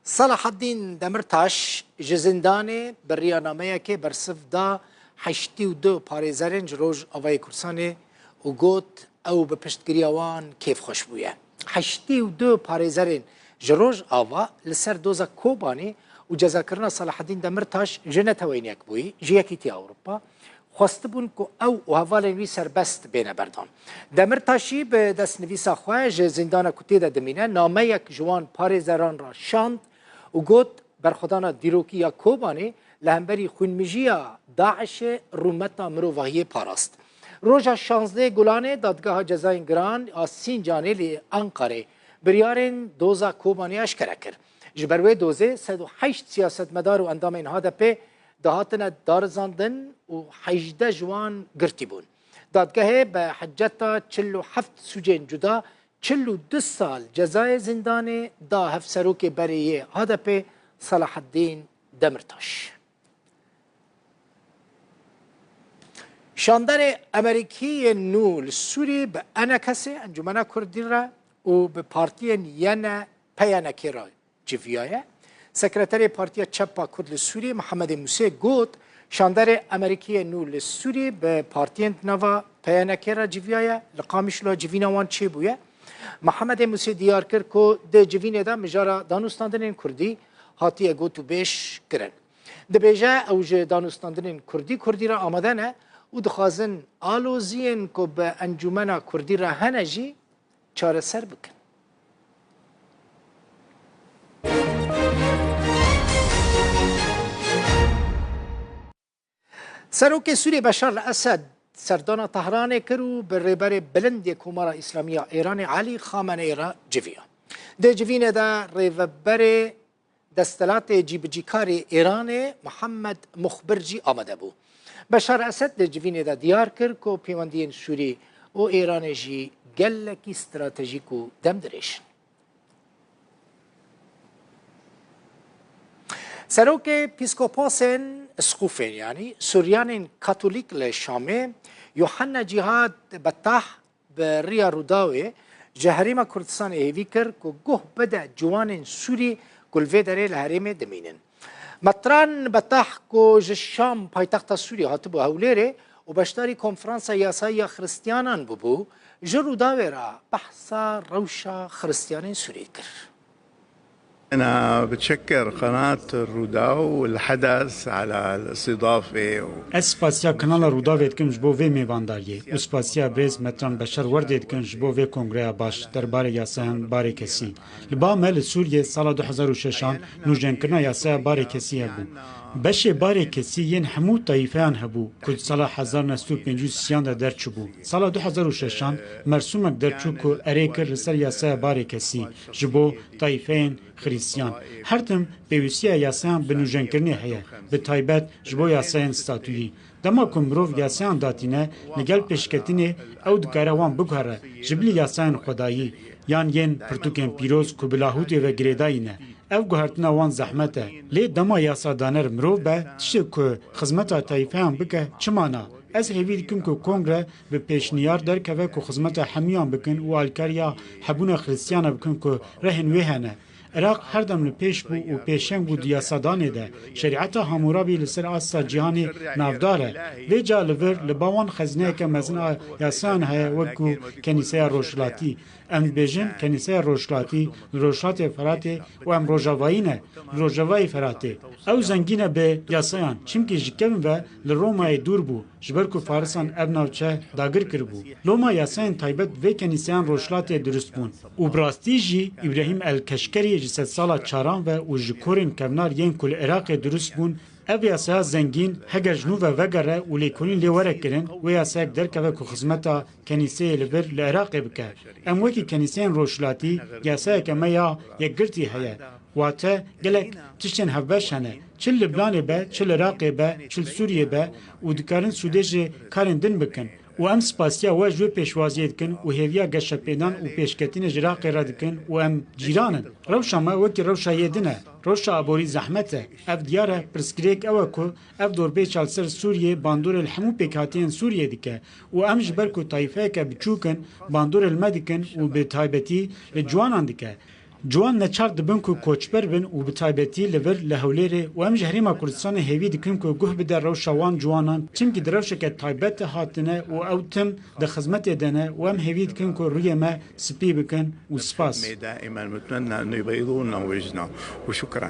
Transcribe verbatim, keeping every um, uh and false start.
Selahaddîn Demirtaş ji zindanê bi riyanameyekê bersiv da heştî û du parêzerên ji Rojavayê Kurdistanê û got, ew bi piştgiriya wan kêfxweş bûye. Heştî û du parêzerên ji Rojava li ser doza Kobanê û cezakirina Selahaddîn Demirtaş ji neteweyniyek bûyî, ji Yekîtiya Ewropa, xwestibûn ku ew û hevalên wî serbest bêne berdan. Demirtaşî bi destnivîsa xwe ji zîndana ku tê de dimîne, nameyek ji wan parêzeran re şand û got, berxwedana dîrokî ya Kobanê li hemberî xwînmijiya DAIŞê rûmeta mirovahiyê parast. Roja şazdeh Gulanê Dadgeha Cezayên Giran a Sîncanê li Ankarê biryarên doza Kobanê eşkere kir. Ji ber wê dozê sed û heşt siyasetmedar û endamên H D P dihatine darizandin û hejdeh ji wan girtî bûn. Dadgehê bi hiceta çil û heft sûcên cuda çil û du sal cezayê zîndanê da hevserokê berê yê H D P Selahaddîn Demirtaş. Şandarê Amerîkî yên nû li Sûrî bi E N K'ê, Encûmena Kurdî re, û bi partiyên Y N P Y N K'ê re civiyaye. Sekreterê Partiya Çep a Kurd li Sûriyê Mihemedê Musê got, şandarê Amerîkî yê nû li Sûriyê bi partiyên di nava P Y N K'ê re civiyaye, li Qamişlo civîna wan çêbûye. Mihemedê Musê diyar kir ku di civînê de mijara danûstandinên kurdî hatiye gotûbêj kirin. Dibêje, ew ji danûstandinên kurdî kurdî re amade ne û dixwazin aloziyên ku bi Encûmena Kurdî re hene jî çareser bikin. Serokê Sûriyê Beşar el Esed serdana Tehranê kir û bi rêberê bilind yê Komara Îslamî ya Êranê Elî Xameneî re civiya. Di civînê de rêveberê desthilatê cîbicîkarê Êranê Mihemed Muxbir jî amade bû. Beşar Esed di civînê de diyar kir ku pêwendiyên Sûrî û Êranê jî gelekî stratejîk û demdirêj in. Serokê Pîskopasên Sqûfên, yanî Suryanên Katolîk li Şamê, Yohanna Cîhad Betah, bi riya Rûdawê ji Herêma Kurdistanê hêvî kir ku guh bide ciwanên Sûrî ku li vê derê li herêmê dimînin. Metran Betah ku ji Şam, paytexta Sûriyê, hatibû Hewlêrê û beşdarî konferansa yasayî ya Xiristiyanan bûbû, ji Rûdawê re behsa rewşa Xiristiyanên Sûriyê kir. أنا بتشكر قناة الروداو والحدث على الاستضافة و Ez spasiya kanala Rûdawê dikim ji bo vê mêvandariyê û spasiya birêz Metran Beşar Werdê dikim ji bo vê kongreya baş derbarê yasayan barê kesî. Li ba me li Sûriyê sala du hezar û şeşan nûjenkirina yasaya barê kesî hebû. Beşê barê kesî yên hemû tayîfeyan hebû ku di sala hezar neh sed û pêncî û sêyan de derçûbû. Sala du hezar û şeşan mersûmek derçû ku erê kir li ser yasaya barê kesî ji bo tayîfeyên Xirîstiyan. Her tim pêwîstiya yasayan bi nûjenkirinê heye, bi taybet ji bo yasayên statûyî. Dema ku mirov yasayan datîne, li gel pêşketinê ew dikare wan biguhere, ji bilî yasayên xwedayî, yan yên pirtûkên pîroz ku bi lahûtê ve girêdayî ne. Ev guhertina wan zehmet e. Lê dema yasadaner mirov be, tiştê ku xizmeta tayîfeyan bike, çima na? Ez hêvî dikim ku kongre bi pêşniyar derkeve ku xizmeta hemûyan bikin û alîkariya hebûna Xiristiyana bikin ku rehên wê hene. Iraq her dem li pêş bû û pêşeng bû di yasadanê de. Şerîeta Hamûrabî li ser asta cîhanê navdar e. Vêca li vir li ba wan xezineyeke mezin a yasayan heye, wek ku Kenîseya Rojhilatî. Em dibêjin Kenîseya Rojhilatî li Rojhilatê Feratê û em Rojavayî ne, li Rojavayê Feratê. Ew zengîn e bi yasayan, çimkî ji kevn ve li Romayê dûr bû. Ji ber ku Farisan ev navçe dagir kiribû. Loma yasayên taybet vê kenîseyan Rojhilatê dirust bûn. Û bi rastî jî Îbrahîm el-Keşkerî ji sedsala çaran ve û ji korên kevnar yên ku li Iraqê dirust bûn, ev yasaya zengîn heger ji nû ve vegere û lêkolîn lê were kirin, wê yasayek derkeve ku xizmeta kenîseyê li vir li Iraqê bike. Em wekî kenîseyên Rojhilatî yasayeke me ya yekgirtî heye. Wate gelek tiştên hevbeş hene. Çi li Libnanê be, çi li Iraqê be, çi li Sûriyê be û dikarin sûdê ji karên din bikin. Û em spasiya we ji wê pêşwaziyê dikin û hêviya geşepêdan û pêşketinê ji Iraqê re dikin û em cîran in. Rewşa me wekî rewşa yê din e. Rewşa aborî zehmet e. Ev diyar e, pirsgirêk ew e ku ev dorpêça li ser Sûriyê bandorê li hemû pêkhateyên Sûriyê dike û em ji ber ku tayîfeyeke biçûk in, bandorê li me dikin û bi taybetî li ciwanan dike. Ciwan neçar dibin ku koçber bin û bi taybetî li vir li Hewlêrê û em ji Herêma Kurdistanê hêvî dikin ku guh bide rewşa wan ciwanan, çimkî di rewşeke taybet de hatine û ew tim di xizmetê de ne û em hêvî dikin ku rûyê me spî bikin û spas. دائما بتمنى انه يبيضوا لنا وجهنا. وشكرا.